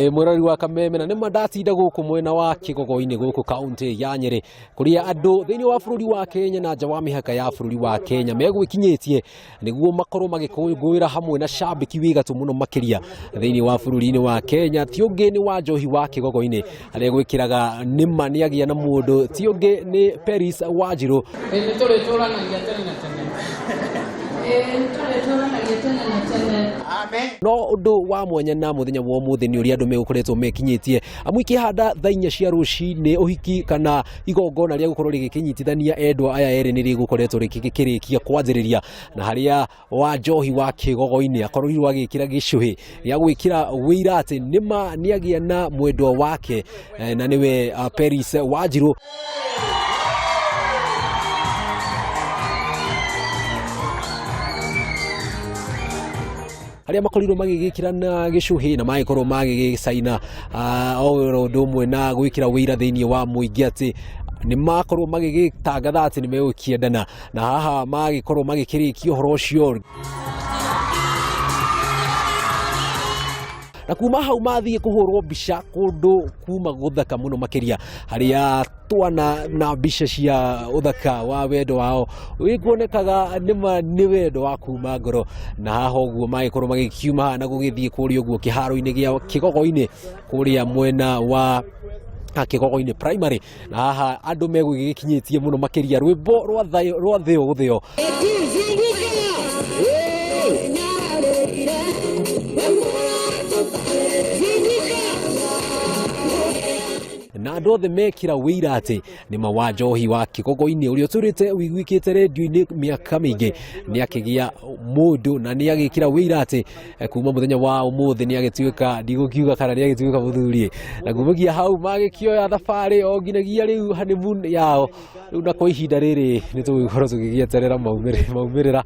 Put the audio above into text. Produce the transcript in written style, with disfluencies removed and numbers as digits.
Mwĩrori wa Kameme, na nĩma ndatinda gũkũ mwena wa Kĩgogoinĩ gũkũ kaunti ya Nyĩrĩ, kũrĩa andũ thĩinĩ wa bũrũri wa Kenya na nja wa mĩhaka ya bũrũri wa Kenya megwĩkinyĩtie nĩguo makorwo magĩkũngũĩra hamwe na cambĩki wĩ gatũ mũno makĩria thĩinĩ wa bũrũri-inĩ wa Kenya. Ti ũngĩ nĩ wa Njohi wa Kĩgogoinĩ, harĩa gwĩkĩraga nĩma nĩagĩa na mũndũ, ti ũngĩ nĩ Peris Wanjirũ. Ĩ nĩ tũrĩtũranagia tene na tene. Ĩĩ nĩ tũrĩtũranagia tene na tene. No ũndũ wa mwanya na mũthenya wa ũmũthĩ nĩ ũrĩa andũ megũkoretwo mekinyĩtie, amu ikĩhanda thaa 4 cia rũcinĩ ũhiki kana igongona rĩa gũkorwo rĩgĩkĩnyitithania endwa aya erĩ nĩ rĩgũkoretwo rĩkĩrĩkia kwanjĩrĩria, na harĩa wa Njohi wa Kĩgogoinĩ akorirwo agĩkĩra gĩcũhĩ gĩa gwĩkĩra wĩira atĩ nĩma nĩagĩa na mwendwa wake, na nĩwe Peris Wanjirũ. Harĩa makorirwo magĩgĩkĩrana gĩcũhĩ na magĩkorwo magĩgĩcaina o ũndũ ũmwe na gwĩkĩra wĩira thĩinĩ wa mũingĩ atĩ nĩ makorwo magĩgĩtangatha atĩ nĩ megũkĩendana, na haha magĩkorwo magĩkĩrĩkia ũhoro ũcio, na kuma hau mathiĩ kũhũrwo mbica kũndũ kuma gũthaka mũno makĩria, harĩa twana na mbica cia ũthaka wa wendo wao wĩkuonekaga nĩma nĩ wendo wa kuma ngoro. Na haha ũguo magĩkorwo magĩkiuma haha na gũgĩthiĩ kũrĩa ũguo kĩharo-inĩ gĩa Kĩgogo-inĩ, kũrĩa mwena wa Kĩgogo-inĩ Primary, na haha andũ megũgĩkinyĩtie mũno makĩria rwĩmbo rwa thayũ rwa thĩo gũthĩo. Na andũ othe mekĩra wĩira atĩ nĩ ma wa Njohi wa Kĩgogo-inĩ, ũrĩa ũtũrĩte wĩiguĩkĩte rendio-inĩ mĩaka mĩingĩ, nĩ akĩgĩa mũndũ, na nĩ agĩkĩra wĩira atĩ kuma mũthenya wa ũmũthĩ nĩ agĩtuĩka, ndigũkiuga kana nĩ agĩtuĩka mũthuri, na kumagia hau magĩkĩoya thabarĩ o nginyagia rĩu honeymoon yao rĩu, na kwa ihinda rĩrĩ nĩ tũgũgĩkorwo tũgĩgĩeterera maumĩrĩra.